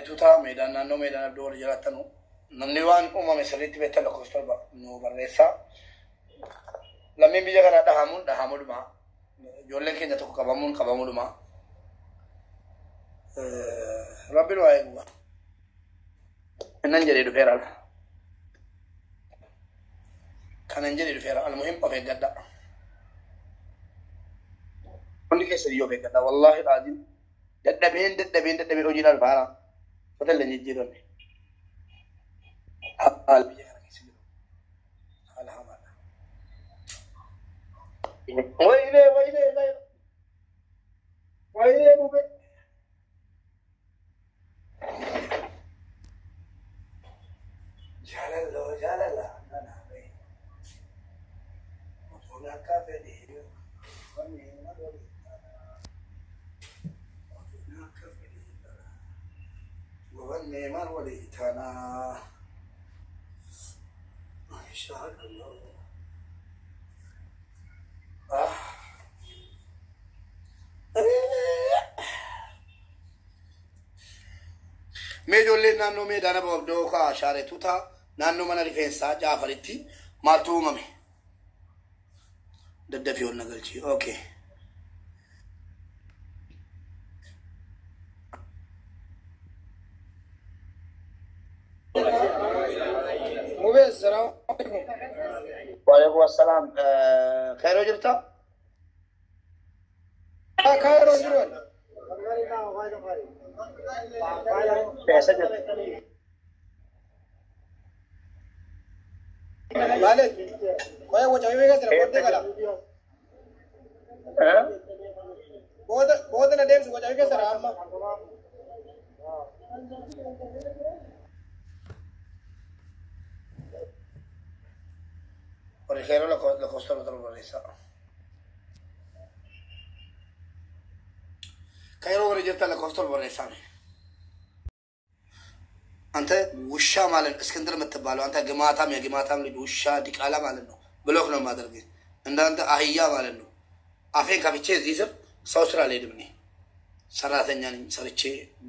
Tuutaa meedaan naannoo meedaan abdii warra jiraattanu namni waan uumame sirriitti beektan lakkoofsa 7 nu barreessaa. Lammiin biyya kanaa dhahamuun dhahamuudhuma. Ijoolleen keenya tokko qabamuun qabamuudhuma. Rabbiin waa eegu. Innan jedhee dhufeera. Kanan jedhee dhufeera. Almuhim of eeggadha. Hundi keessa iyyuu of eeggadha. Wallaahi dhaaziin dadhabeen dadhabeen dadhabeen hojiidhaan faana. Uffata illee jijjiiranne. Haala biyya kana keessa jiru. Haala hamaadha. Wayinee wayinee wayinee bube. Jaalaloo jaalala nana bee. Otuun akka fedhii wanni nama otuun akka fedhii wanni maal walii taanaa. Jaalaloo. Ah. Mee ijoolleen naannoo meedaan ababdoo kaa shaaree tuutaa naannoo mana rifeensaa Jaafaritti maaltu uumame? Daddafii ol na galchi. Okay. Mubee, salaamu alaikum. Waalaikum assalaam. Kairoo jirta? Kaayiroo jiru ani. Eessa jirta? Maalet, qoya wacamee beekaa jira booddee gala. Booda booda na deemsu wacamee keessa jira amma. Warri Kairoo lakkoofsa 7 barreessaa. Kairoo warri jirtan lakkoofsa 7 barreessaa. አንተ ውሻ ማለት ነው። እስክንድር የምትባለው አንተ ግማታም የግማታም ልጅ ውሻ ዲቃላ ማለት ነው። ብሎክ ነው የማደርግህ። እንዳንተ አህያ ማለት ነው። አፌን ከፍቼ እዚህ ስር ሰው ስራ አልሄድም። እኔ ሰራተኛ ነኝ። ሰርቼ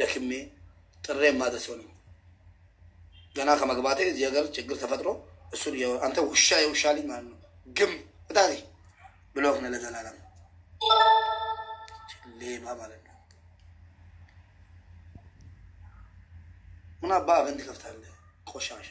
ደክሜ ጥሬ የማደርሰው ነኝ። ገና ከመግባቴ እዚህ ሀገር ችግር ተፈጥሮ እሱን አንተ ውሻ የውሻ ልጅ ማለት ነው። ግም እታዚ ብሎክ ነው ለዘላለም ሌባ ማለት ነው። ምን አባ አፍህን ትከፍታለህ? ቆሻሻ።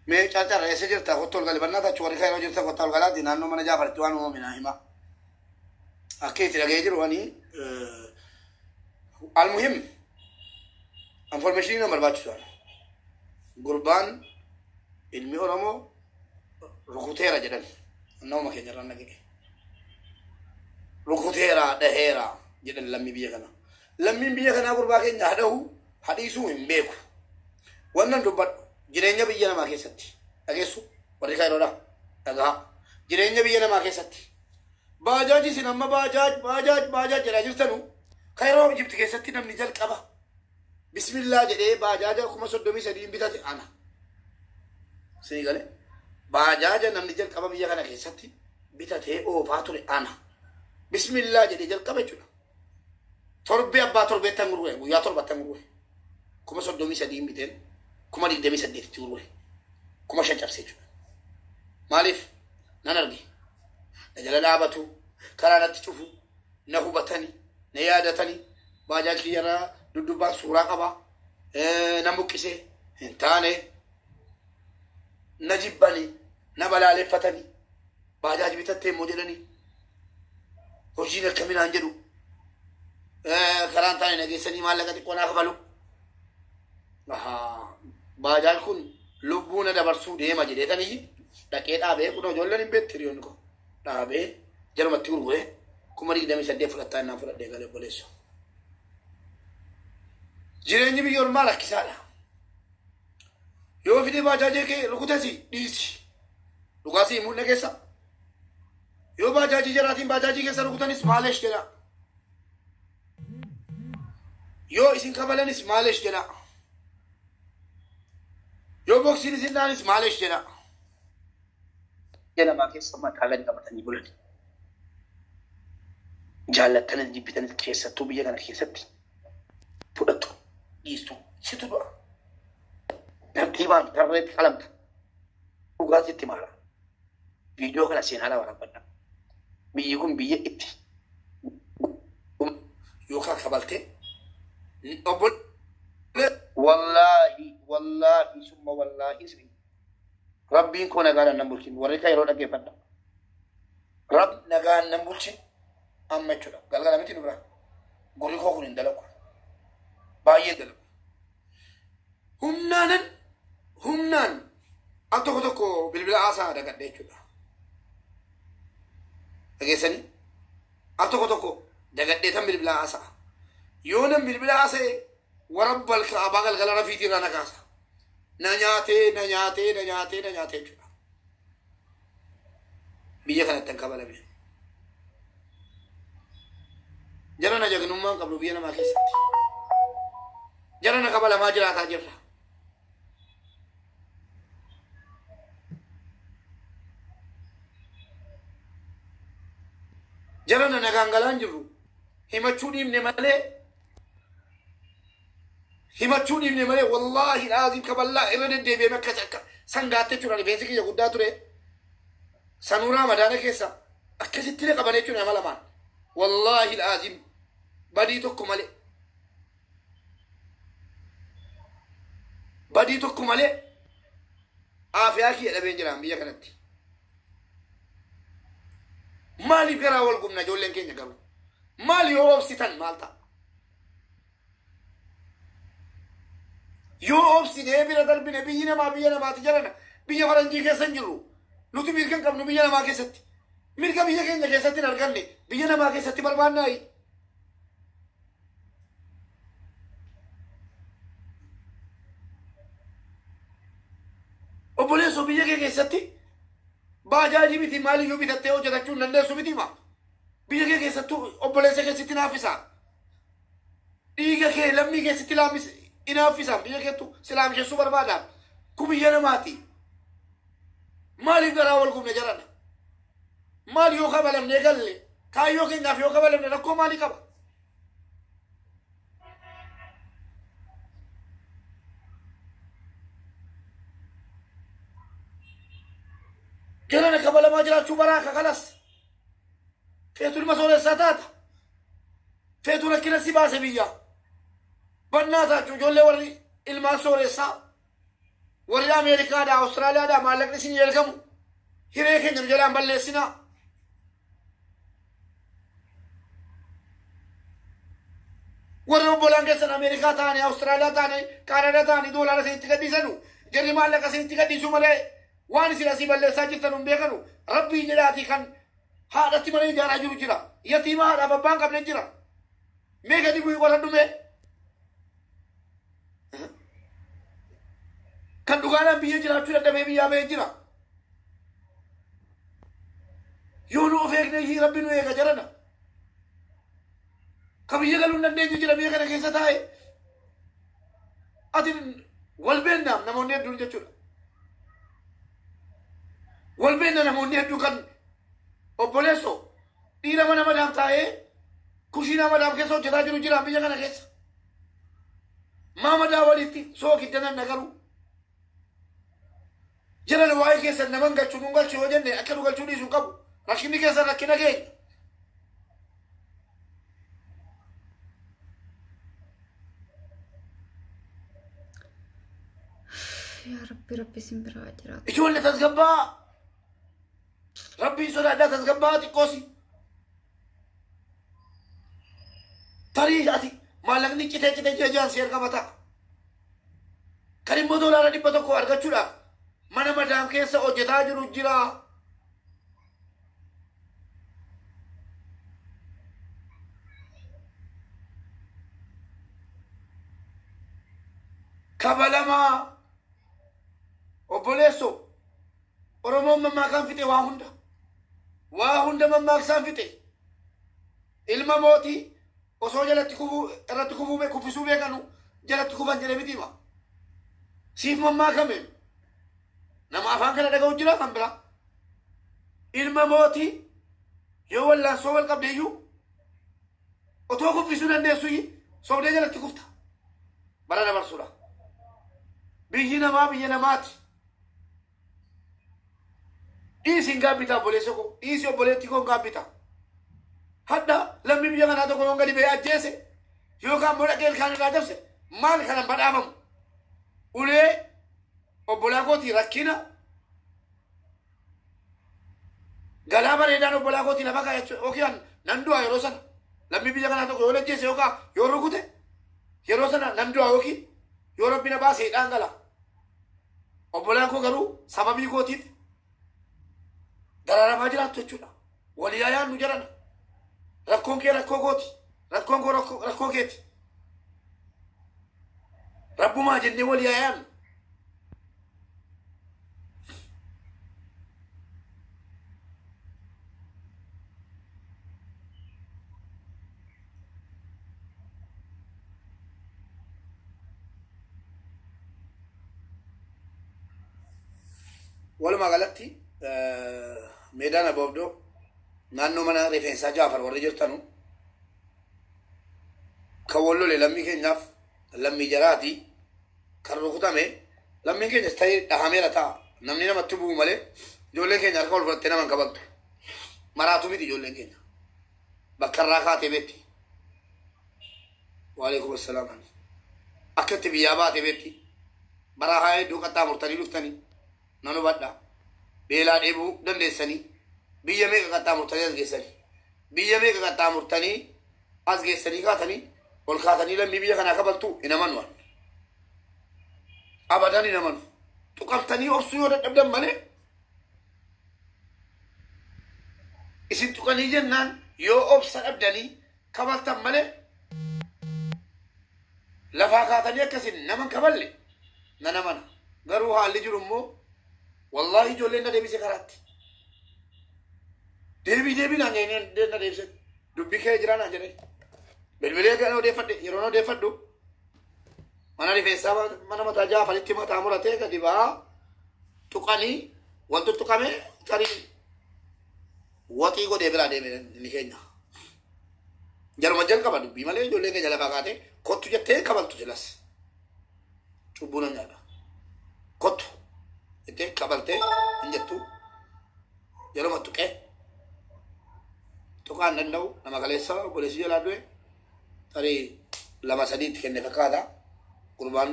Mee carcarra eessa jirta? Kottu ol gali bannaatachu warri Kairoo jirta kottu ol galaati naannoo mana Jaafaritti waan uumame naa hima. Akka itti dhaga'ee jiru ani almuhim informationii nama barbaachisu. Gurbaan ilmi Oromoo rukuteera jedhan nama keenya irraan dhaga'e. Rukuteera dhaheera jedhan lammii biyya kanaa. Lammiin biyya kanaa gurbaa keenya hadhahu hadhiisuu hin beeku. Wannan dubbadhu jireenya biyya namaa keessatti dhageessu warri Kairoodha dhagaa jireenya biyya namaa keessatti baajaaji isin amma baajaaj baajaaj baajaaj jedhaa jirtanu Kairoo Ijipti keessatti namni jalqaba bismillaa jedhee baajaaja 33,000 bitate ana. Isinii galee baajaaja namni jalqaba biyya kana keessatti bitatee oofaa ture ana. Bismillaa jedhee jalqaba jechuudha. Torbee abbaa torbeettan gurgure guyyaa torbattan gurgure 33,000 biteen 28,000tti gurgure 5,000 cabsee jechuudha. Maaliif nan arge na jala dhaabatu karaa natti cufu na hubatanii na yaadatanii baajaaj kiyyarraa duddubbaan suuraa qaba na muqqisee hin taane na jibbanii na balaaleffatanii baajaaj bitattee immoo jedhanii hojiin akkaminaan jedhu karaan taane na geessanii maallaqa xiqqoo naa kafalu. Baajaaj kun lubbuu na dabarsuu deema jedheetanii dhaqee dhaabee kun ijoolleen hin beektu hiriyoonni koo dhaabee jarumatti gurguree 28,000 fudhattaa innaan fudhadhee galee obboleessa. Jireenyi biyya ormaa rakkisaadha. Yoo fidee baajaajee kee rukutesi dhiisi. Dhugaasii himuu keessa. Yoo baajaajii jaraatiin baajaajii keessa rukutanis maaleesh jedha. Yoo isin kabalanis maaleesh jedha. Yoo boksiin isin dhaanis maaleesh jedha. Biyya namaa keessa mataa gadi qabatanii bulan. Jaallattanis jibbitanis keessattuu biyya kana keessatti fudhattu dhiistu situ du'a. Tartiibaan tarreetti qalamta. Dhugaa sitti maara. Viidiyoo kana seenaa waraabadha. Biyyi kun biyya itti yookaan kabaltee obbo wallaahi wallaahi summa wallaahi sirrii. Rabbiin koo nagaadhaan nan bulchin warri kan yeroo dhaggeeffadha. Rabbi nagaan nan bulchin amma jechuudha. Galgala miti nu bira. Gurri koo kun hin dalagu. Baay'ee dalagu. Humnaanan humnaan al tokko tokko bilbila haasaa dagadhe jechuudha. Dhageessanii al tokko tokko dagadhee tan bilbila haasaa. Yoo nan bilbila haasa'e warabbal kaabaa galgala rafiitii irraa na kaasa. Na nyaatee na nyaatee na nyaatee na nyaatee jechuudha. Biyya kanatti hin kabalame. Jara na jagnummaan qabdu biyya namaa keessatti. Jara na kabalamaa jiraataa jirra. Jara na nagaan galaan jirru himachuu dhiibne malee himachuu dhiibne malee wallaahi laazim kaballaa irra deddeebi'ame akkas akka sangaatte jechuudha. Rifeensi kiyya guddaa ture. Sanuuraa madaana keessa akkasitti na qaban jechuudha nama lamaan. Wallaahi laazim badii tokko malee. Badii tokko malee aafiyaa kiyya dhabeen jiraan biyya kanatti. Maaliif garaa wal gubna ijoolleen keenya garuu? Maal yoo obsitan maal ta'a? Yoo obsinee bira darbine biyyi namaa biyya namaati jalana biyya faranjii keessa hin jirru. Nuti mirga hin qabnu biyya namaa keessatti. Mirga biyya keenya keessatti hin arganne biyya namaa keessatti barbaannaayi. Obboleessoo biyya kee keessatti baajaajii miti maaliyyuu bitattee hojjetachuu hin dandeessu miti ma? Biyya kee keessattuu obboleessa keessatti naaffisa. Dhiiga kee lammii keessatti inaaffisa. Biyya keettu silaamshessuu barbaada. Kun biyya namaati. Maaliif garaa wal gubne jarana? Maal yoo kabalamnee galle? Kaayyoo keenyaaf yoo kabalamne rakkoo maalii qaba? Jarana kabalamaa jiraachuu baraa kalas. Feetu ilma sooressaa taata. Feetu rakkina si baase biyya. Bannaa taachuu ijoollee warri ilmaan sooressaa. Warri Ameerikaadhaa, Awustiraaliyaadhaa maallaqni isin ergamu. Hiree keenya nu jalaan balleessinaa. Warri obbolaan keessan Ameerikaa ta'anii, Awustiraaliyaa ta'anii, Kaanadaa ta'anii doolaara isinitti gadhiisanu. Jarri maallaqa isinitti gadhiisuu malee waan isin asii balleessaa jirtan hin beekanu. Rabbii jedhaatii kan haadhatti mana ijaaraa jiru jira. Yatiima haadhaaf abbaan qabne jira. Mee gadi bu'ii qoradhu mee. Kan dhugaadhaan biyya jiraachuu dadhabee biyyaa bahee jira. Yoo nu of eegne rabbi nu eega jarana. Ka biyya galuu hin dandeenye jira biyya kana keessa taa'e. Ati wal beeknaam namoonni hedduun jechuudha. Wal beekna namoonni hedduu kan obboleessoo dhiira mana madaam taa'ee kushiinaa madaam keessa hojjetaa jiru jira biyya kana keessa. Maa madaa walitti soogiddanan nagaru. Jalan waa'ee keessan naman galchuu nun galchuu yoo jenne akka nu galchuu dhiisuu qabu. Rakkinni keessan rakkina keenya. Yaa Rabbi Rabbi isin biraa jiraatu. Ijoollee tasgabbaa. Rabbiin sodaadhaa tasgabbaa xiqqoosi. Tarii ati maallaqni citee citee ji'a ji'aan si ergama ta'a. Kan immoo doolaara 100 argachuudhaaf mana madaam keessa hojjetaa jiru jira. Kabalamaa obboleessoo Oromoon mammaakaan fixe waa hunda. Waa hunda mammaaksaan fixe. Ilma mootii osoo jalatti kufuu irratti kufuu kuffisuu beekanu jalatti kufan jedhee miti hima. Siif mammaakame. Nama afaan kana dhaga'u jira kan biraa. Ilma mootii yoo wallaansoo wal qabde iyyuu Otoo kuffisuu dandeessu sobdee jalatti kufta. Bara dabarsuudha. Biyyi namaa biyya namaati. Dhiisi hin gaabbitaa obboleessa koo. Dhiisi obboleettii koo hin gaabbitaa. Hadda lammii biyya kanaa tokko yoon gadi ba'ee ajjeese yookaan immoo dhaqee ilkaan irraa dabse maal kanan badhaafamu? Ulee obbolaa kootii rakkina galaa bareedaan obbolaa kootii lafa kaayachuu yookaan nan du'a yeroo sana lammii biyya kanaa tokko yoo ajjeese yookaan yoo rukute yeroo sana nan du'a yookiin yoo rabbi na baase hidhaan gala. Obbolaan koo garuu sababii kootiif dararamaa jiraattu jechuudha. Walii yaadnu jedhana. Rakkoon kee rakkoo kooti. Rakkoon koo rakkoo keeti. Rabbumaa jennee walii yaadnu. Walumaa galatti meedaan aboobdoo naannoo mana rifeensaa Jaafar warri jirtanu kan wal lole lammii keenyaaf lammii jaraati kan rukutame lammiin keenyas ta'ee dhahameera ta'a. Namni namatti bu'u malee ijoolleen keenya harka ol fudhattee nama hin kabaltu. Maraatu miti ijoolleen keenya. Bakka irraa kaatee beekti. Waalaikum assalaam. Akka itti biyyaa baatee beekti. Baraa haa hedduu qaxxaamurtanii dhuftanii nan hubadha. Beelaa dheebuu dandeessanii biyya meeqa qaxxaamurtanii as geessanii biyya meeqa qaxxaamurtanii as geessanii kaatanii ol kaatanii lammii biyya kanaa kabaltu hin amanu. Abadan hin amanu. Tuqamtanii obsuu yoo dadhabdan malee isin tuqanii jennaan yoo obsa dhabdanii kabaltan malee lafaa kaatanii akkasin nama hin kaballe nan amana. Garuu haalli jiru immoo wallahi ijoolleen na deebise karaatti. Deebii deebii naan jedhanii na deebise. Dubbii kee jira naan jedhee. Bilbilee kan odeeffadhe yeroo odeeffadhu mana rifeensaa mana mataa Jaafaritti mataa muratee gadi ba'aa tuqanii wal tuttuqame tarii waxii godhee biraa deeme inni keenya. Jaruma jalqaba dubbii malee ijoolleen keenya lafaa kaatee kottu jettee kabaltu silas. Cubbuu nan nyaata. Kottu jettee kabaltee hin jettu yeruma tuqee tuqaan danda'u nama kaleessa obboleessi jalaa du'e tarii lama sadiitti kenne fakkaata. Gurbaan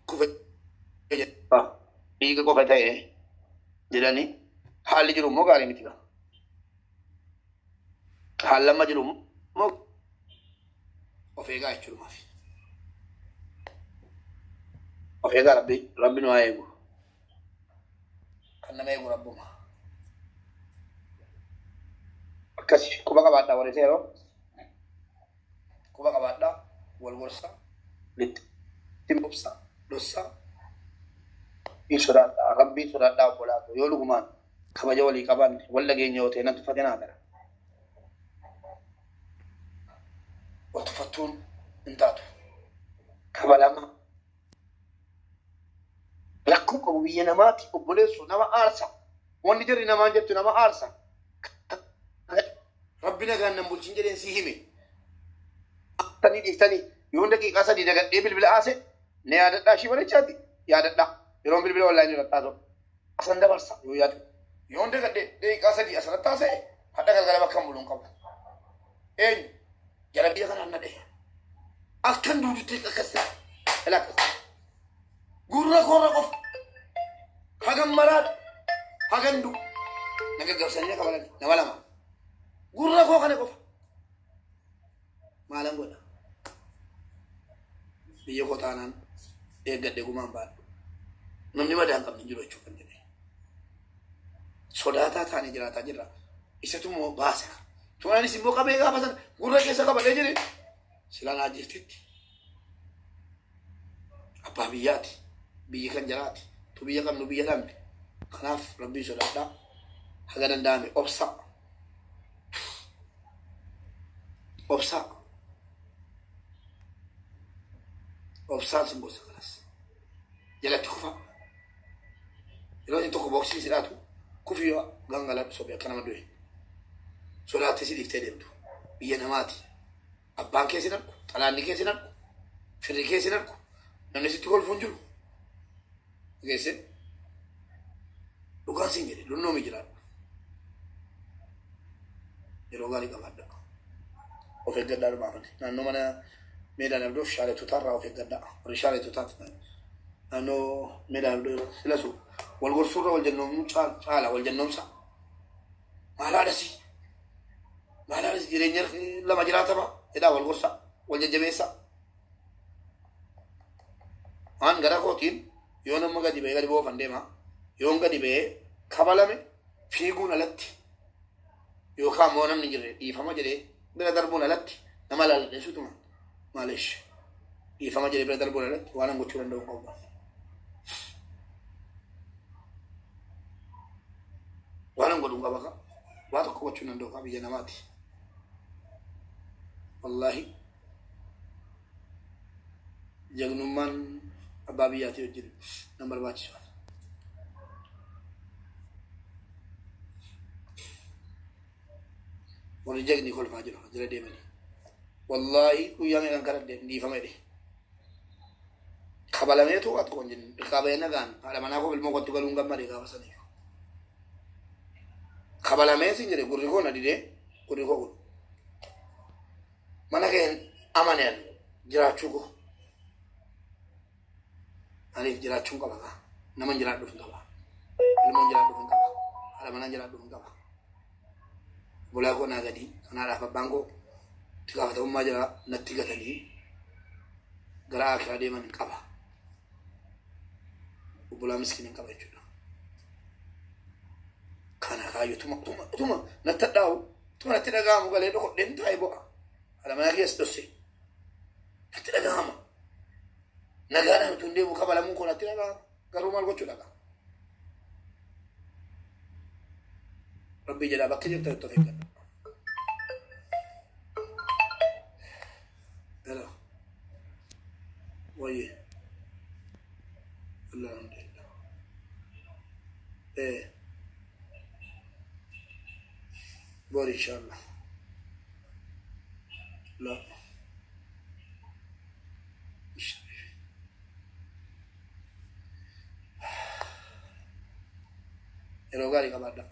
kufe dhiiga qofa ta'e jedhanii haalli jiru immoo gaarii miti. Haalli amma jiru immoo of eegaa jechuudhumaaf. Of eegaa rabbi rabbi nu haa eegu. Kan nama eegu rabbuma. Akkas quba qabaadhaa warri seeroo. Quba qabaadhaa wal gorsa litti obsa dhossaa sodaadhaa rabbii sodaadhaa obbolaa yoo dhugumaan kabaja walii qaban wal dhageenya yoo ta'e nan tuffatinaa gara. Wal tuffattuun hin taatu. Kabalama. Rakkoo qabu biyya namaati obboleessu nama aarsa. Wanni jarri namaan jettu nama aarsa. Rabbi nagaan nan bulchin jedheen si hime. Tanii dhiiftanii yoon daqiiqaa sadii dagadhee bilbila aase na yaadadhaa ishii bareechaati yaadadhaa yeroon bilbila onlaayinii irratti haasa'u. Asan dabarsa yoo yaadu. Yoon dagadhee daqiiqaa sadii asirratti haasa'e hadha galgala bakka hin buluun qabu. Eenyu jara biyya kanaan na dhahe. Akkan duudutti akkas ta'e. Ilaa akkas. Gurra koorra qofa. Hagan maraadha. Hagan du'u. Na gaggabsanii na kabalani nama lama. Gurra koo kana qofa. Maalan godha. Biyya koo taanaan eeggadhe gumaan baadhu. Namni madaa hin qabne hin jiru jechuu kan jedhe. Sodaataa taanee jiraataa jirra. Isatu immoo baasa. Tumanis immoo qabee gaafa sana gurra keessa qabadhee jedhe silaa naa ajjeeftetti. Abbaa biyyaati. Biyyi kan jaraati. Tu biyya qabnu biyya dhabne. Kanaaf rabbiin sodaadhaa. Haga danda'ame obsa. Obsa. Obsaan sin gorsa kanas. Jalatti kufa. Yeroo inni tokko booksii si dhaatu kufi yoo gangaladhu sophee akka nama du'e. Sodaattee si dhiiftee deemtu. Biyya namaati. Abbaan kee sin argu, xalaanni kee sin argu, firri kee sin argu, namni sitti kolfu hin jiru. Dhageesse? Dhugaan siin jedhe lunnoomi jiraadhu. Yeroo gaarii qabaadha. Of eeggadhaa dhumaafani. Naannoo mana meedaan abdoof shaaletotaarraa of eeggadhaa. Warri shaaletotaat naannoo meedaan abdoo silasu wal gorsuurra wal jannoomuu caala wal jannoomsa. Maal haadhasi? Maal haadhasi jireenya lama jiraatama jedhaa wal gorsa wal jajjabeessa. Waan gara kootiin yoo nama gadi ba'ee gadi ba'uufan deema yoon gadi ba'ee kabalame fiiguun alatti yookaan immoo namni hin jirre dhiifama jedhee bira darbuun alatti nama laalladheessutuma maalish dhiifama jedhee bira darbuun alatti waan an gochuu danda'u hin qabu. Waan an godhu hin qaba ka waa tokko gochuu hin danda'u ka biyya namaati. Wallaahi jagnummaan abbaa biyyaatii wajjin nan barbaachisu. Warri jagni kolfaa jiru jala deemanii. Wallaahi guyyaa meeqan kadhadhe dhiifama jedhe. Kabalameetu waa tokko hin jenne dirqaa nagaan haadha manaa koo ilmoo kottu galuun gammade gaafa sanii. Kabalamee sin jedhe gurri koo na didee gurri koo kun. Mana kee amaneen jiraachuu koo. Aniif jiraachuun qaba kaa. Nama jiraadhuuf hin qaba. Ilmoon jiraadhuuf hin qaba. Haadha manaan jiraadhuuf hin qaba. Bulaa koo naa gadii kanaadhaaf abbaan koo itti gaafatamummaa jira natti gatanii gara akiraa deeman hin qaba. Obbolaa miskiin hin qaba jechuudha. Kana kaayyoo tuma tuma tuma natti hadhaa'u tuma natti dhaga'amu galee dhokodheen taa'ee bo'a. Haadha manaa keessa dhosse natti dhaga'ama. Nagaadhaan utuu hin deemu kabalamuun koo natti dhaga'ama. Garuu maal gochuu dhagaa? Rabbii jedhaa bakka jirtan itti of eeggadha. Hello. Wayye. Alhamdulillah. Bor inshallah. La. Yeroo gaarii qabaadha.